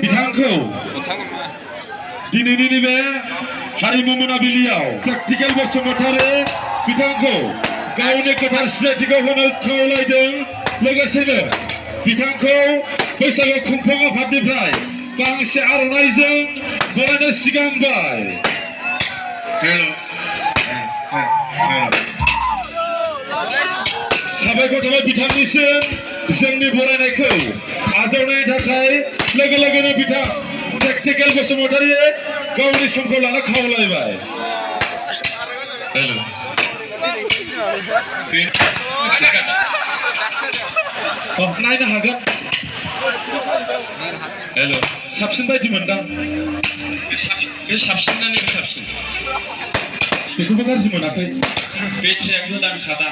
बिथांखौ दिनैनि नैबे हारिमु मोनाबिलियाव प्रेक्टिकेल बसुमतारी बिथांखौ गावनि गोथार सिनायथिखौ होनो खावलायदों। लोगोसेनो बिथांखौ बैसागु खुंफुं आफादनिफ्राय गांसे आर'नाइजों बरायनो सिगांबाय। साबायखर थाबाय बिथांनिसिम जोंनि बरायनायखौ आजावनायनि थाखाय। लोगो लोगोनो बिथां प्रेक्टिकेल बसुमतारी गावनि समखौ लाना खावलायबाय। नायनो हागोन। हेल' साबसिन बायदि मोनदां। बे साबसिनानो साबसिन। बेखौबो गाज्रि मोनाखै। बे ट्रेक गोदान खादा।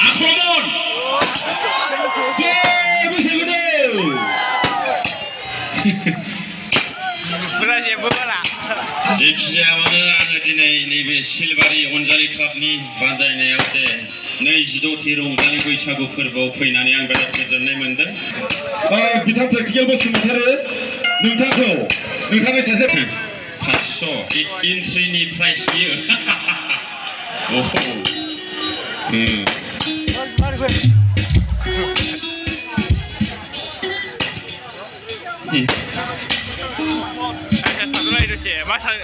आक्रमण जेखिजाया मानो आङो दिनै नैबे सिलबारि अनजालि क्लाबनि बानजायनायाव जे 22थि रंजालि बैसागु फोरबोआव फैनानै आं बिराद गोजोननाय मोनदों। बिथां प्रेक्टिकेल बसुमतारी नोंथांखौ नोंथांनि सासे 500 इन्ट्रिनि प्राइस बियो।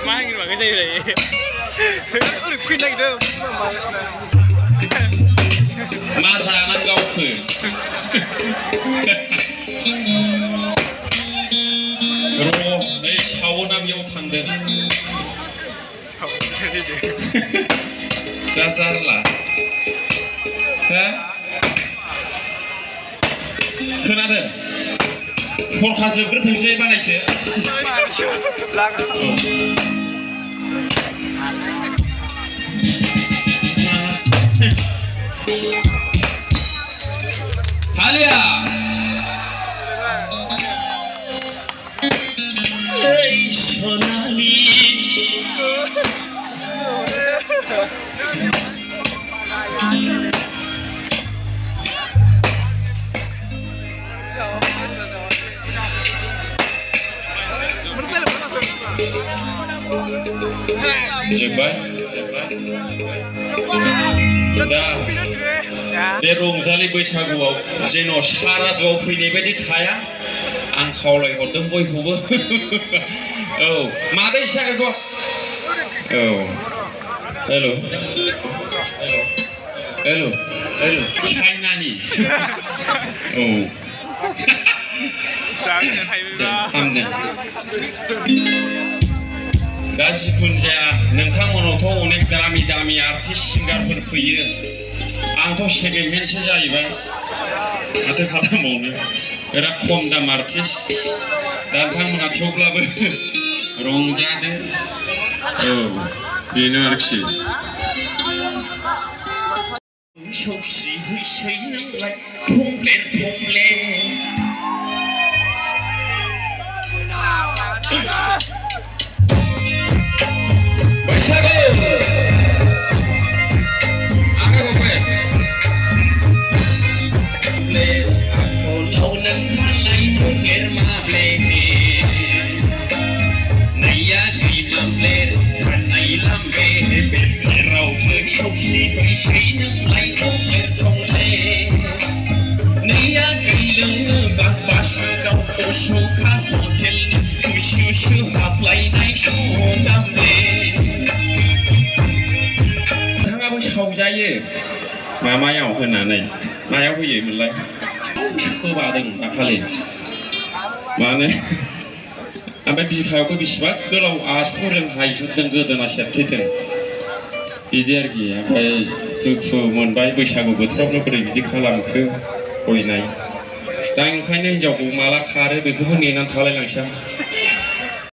मा होनगोन बागै जायो ओरै फैनो नागिरदों मा जानानै गावखो र' नै सावना बेयाव थांदों जारला खोनादों खरखा जोबग्रोथोंसै बानायसो हालिया सोनाली दा बे रंजालि बैसागुआव जेन' सारादुआव फैनाय बायदि थाया आं खावलायहरदों बयखौबो। औ मादै सागाखौ औ हेल' हेल' हेल' चाइनानि औ गासिखुन जाया नोंथांमोनावथ' अनेक दामि दामि आर्टिस्ट सिंगारफोर फैयो। आंथ' सेकेन्ड हेन्डसो जाहैबाय माथो खालामबावनो बिराद खम दाम आर्टिस्ट। दा नोंथांमोना थेवब्लाबो रंजादो। औ बेनो आरोखि सौसि हैसै नोंलाय थंब्ले थंब्ले सावजायो मामायाव होनानै मायाव होयोमोनलाय होबादों दाखालि माने ओमफ्राय बिखायावबो बेसेबा गोलाव आसुजों हायजुरदों गोदोना सेरथेदों बिदि आरोखि। ओमफ्राय दुखु मोनबाय बैसागु बोथोरावनो बोरै बिदि खालामखो गयनाय। दा ओंखायनो हिनजावखौ माला खारो बेखौबो नेनानै थालायलांसै आं।